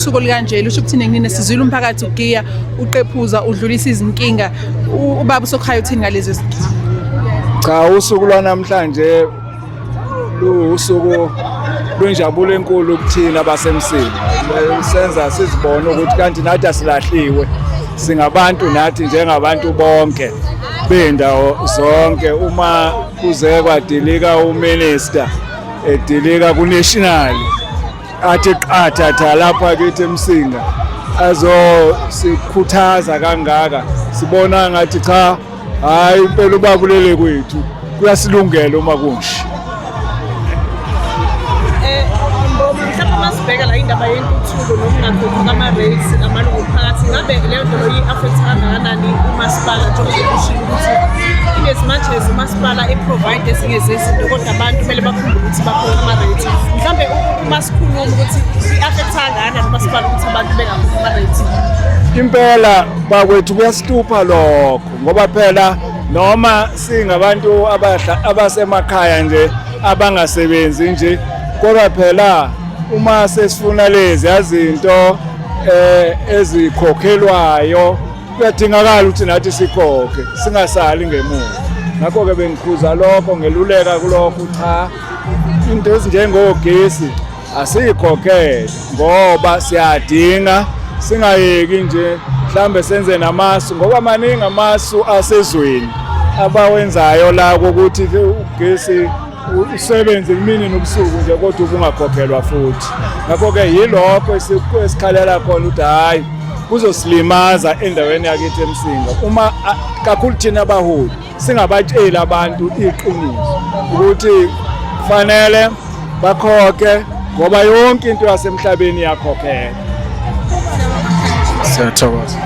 Usuku olukanje lusho ukuthini kunina? Sizwile umphakathi ugiya, uqephuza, udlulisa izinkinga. Ubaba uSokhaya uthini ngalezi zinto? Cha, usuku lwanamhlanje luwusuku lwenjabulo enkulu kuthina baseMsinga. Senza sizibone ukuthi kanti nathi asilahliwe, singabantu nathi njengabantu bonke bendawo zonke. Uma kuze kwadilika uminister edilika ku-national, athi qathatha lapha kithi eMsinga azosikhuthaza kangaka, sibona ngathi cha, hayi, impela ubabulele kwethu kuyasilungela uma kunje. Mboma, mhlawumbe uma sibheka la indaba yentuthuko nokungakhokhwa kwama-rates amalungu omphakathi, ngabe leyo nto leyo i-affect kangakanani umasipala, njengoba ushilo ukuthi in as much as umasipala e-provide ezinye zezinto, kodwa abantu kumele bakhumbule ukuthi bakhokhe ama-rates? Mhlawumbe uma sikhuluma ukuthi i-affect kangakanani umasipala ukuthi abantu bengakhokhi ama-rates? Impela bakwethu, kuyasihlupha lokho, ngoba phela noma singabantu abahla abasemakhaya nje abangasebenzi nje, kodwa phela uma sesifuna lezi yazinto ezikhokhelwayo, kuyadingakala ukuthi nathi sikhokhe, singasali ngemuva. Ngakho-ke bengikhuza lokho, ngeluleka kulokho, cha, into ezinjengogesi asiyikhokhele ngoba siyadinga, singayeki nje mhlambe senze namasu, ngoba maningi amasu asezweni abawenzayo la kokuthi ugesi usebenze imini nobusuku nje kodwa ubungakhokhelwa futhi. Ngakho-ke yilokho esikhalela khona ukuthi hhayi, kuzosilimaza endaweni yakithi eMsinga uma kakhulu thina abaholi singabatsheli abantu iqiniso ukuthi kufanele bakhokhe, ngoba yonke into yasemhlabeni iyakhokhelwa. Siyathokoza.